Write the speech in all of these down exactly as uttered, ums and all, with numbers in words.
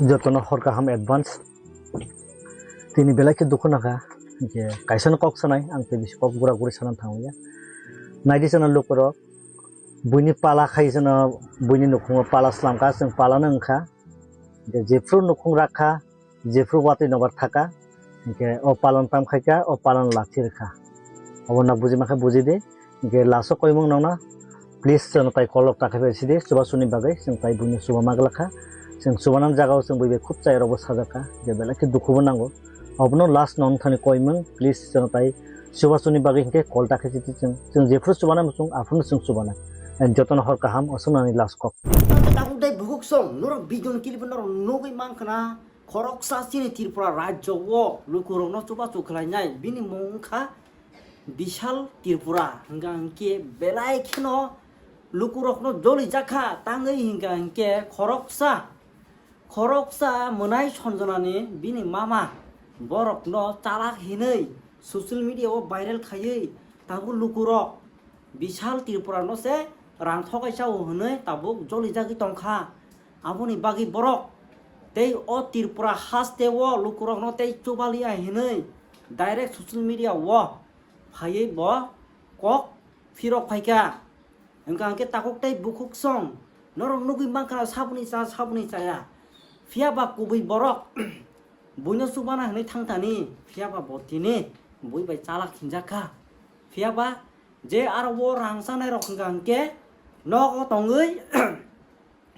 Jotono hor kaham advance. Tini belai khe dukhu nakha, je kaisa no kok sanai, ang tei bisi kok gura guri sana thangya. Naidi sana lukurok, buini pala khai sana, buini nukhungo pala slamkha, chwng pala no wngkha. Je jephru nukhung rakha, jephru watwi nobar thaka, hinkhe o pala no tam khaikha, o pala no lachi rwkha. Obo no buji mankha, buji di. Hinkhe last o koimung nokna, please, chwng tai kolok ta khe sidi, chubachu ni bagwi, chwng tai buino chuba ma glak kha. Chwng chuba nang jaga o chwng bui bai khub chaya rok bo sajak kha, je belai khe dukhu bo nango. Obono last no wng thani koimung, please, chwng tai chubachu ni bagwi hinkhe kol ta khe sidi chwng, chwng jephru chuba nai chwng aphuru no chwng chuba nai. And jotono hor kaham, aswk nani last kok. Tabuk dai bukhuk song, norok video ni clip norok nugwi mankha na, khoroksa chini Tripura rajyo o lukurok no chubachu khlainai, bini mung wngkha Bishal Tripura, hingka hinkhe belai kheno lukurokno jolijakha, tangwi hingka hinkhe khoroksa, khoroksa mwnai Sanjanani bini mama borokno chalak hinwi social media o viral khaiwi tabuk lukurok Bishal Tripura no se rang thokaisa o hinwi tabuk jolijagwi tongkha. Aboni bagwi borok tei o Tripura haste o lukurokno tei chubaliya hinwi direct social media o phaiwi bo kok phirok phaikha. Hingka hinkhe takhuk tei bukhuk song norok nugwi mankha saboni cha saboni chaya. Phiya ba kubui borok buino chubana hinwi thangthani, phiya ba bo tini bui bai chalak hinjakha. Phiya ba je aro o rang chanai rok hingka hinkhe nogo tongwi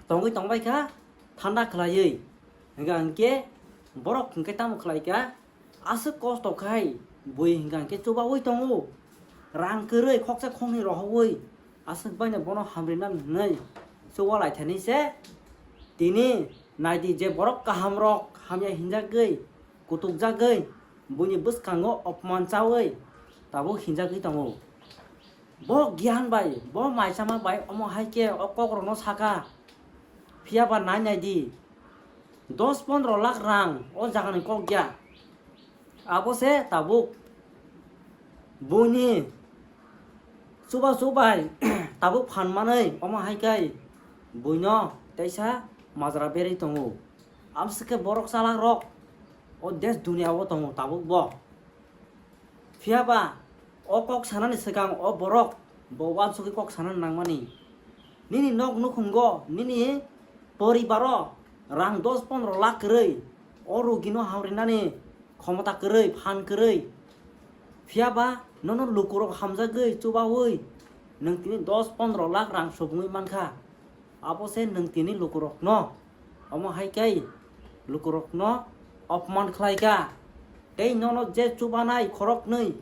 tongwi tongbaikha thanda khlaiwi. Hingka hinkhe borok hinkhe tamo khlaikha, aswk kosto khai bui hingka hinkhe chubaui tongo, rang kwrwi khoksa khoknwi rohorwi aswk baino bono hamrinani hinwi chuba laithani se. Tini naidi je borok kahamrok hamya hinjagwi kutukjagwi buini bwskango opman chawi tabuk hinjagwi tongo. Bo giyan bai, bo maichama bai omo hai khe o kokrokno saka. Phiya ba nai nai di, dos pondro lakh rang o jagani kok ya. Abo se tabuk buini chubachu bai tabuk phan manwi omo hai khe buino teisa majra berwi tongo. Amswk khe borok chalak rok o desh duniya o tongo tabuk bo. Phiya ba o kok sanani swkang o borok bo uansugwi kok sana nangmani. Nini nok nukhungo, nini poribaro rang dos pondro lakh kwrwi, o rugino hamrinani khomota kwrwi, phan kwrwi. Phiya ba nono lukurok hamjagwi chubaui nwng tini dos pondro lakh rang subungwi mankha. Abo se nwng tini lukurokno omo hai khe lukurokno opman khlaikha. Tei nono je chubanai khoroknwi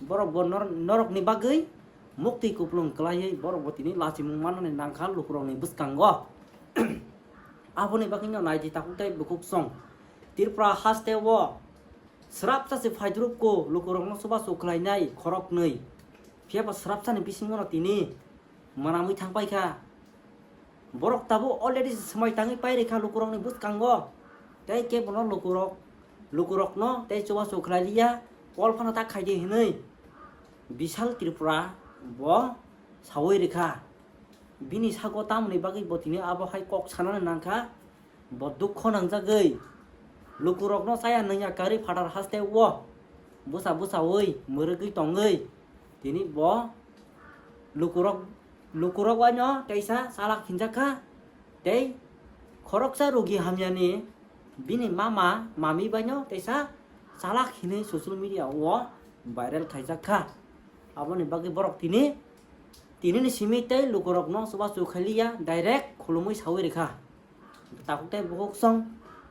borok bo nor-, norokni bagwi mukti kuplung kwlaiwi borok bo tini lachimung manani nangkha lukurokni bwskango. Aboni bagwino naidi takhuk tei bukhuk song. Tripura haste o srapsa se phaidrupko lukurokno chubachu khlainai khoroknwi. Phiya ba srapsani bisingono tini mwnamwi thangpaikha. Borok tabuk already swmai tangwi pairikha lukurokni bwskango. Tei kebono lukurok, lukurokno tei chubachu khlailiya, kol phano ta khaidi hinwi Bishal Tripura bo saui rikha. Bini sago tamoni bagwi bo tini abo hai kok sanani nangkha. Bo dukho nangjagwi lukurokno chaya nungya karwi phatar haste o bwsa bwsaui mwrwgwi tongwi tini bo lukurok, lukurok waino teisa chalak hinjakha tei khoroksa rugi hamyani bini mama mami baino teisa chalak hinwi social media o viral khaijakha. Aboni bagwi borok tini, tinini simi tei lukurokno chubachu khailiya, direct khulumwi saui rikha. Takhuk tei bukhuk song,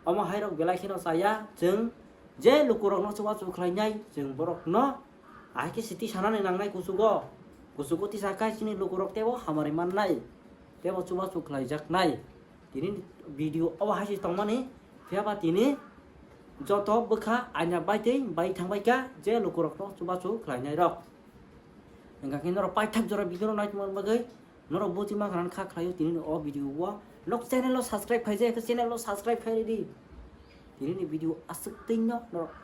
omo hairok belai kheno chaya, chwng je lukurokno chubachu khlainai, chwng borokno ahai khe siti sanani nangnai kuchugo. Kuchugo tisa khai chini lukurok teibo hamari mannai, teibo chubachu khlaijaknai. Tini video obo hai se tongmani, phiya ba tini joto bwkha aina bai tei bai thangbai kha je lukurokno chubachu khlainai rok. Hingkha khe norok paithak jora video no naitongmani bagwi norok buji mankha kha khlaio tini o video o. Nok channel o subscribe khaijak khe channel o subscribe khai ridi. Tini ni video aswk twi no norok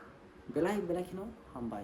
belai belai kheno hambai.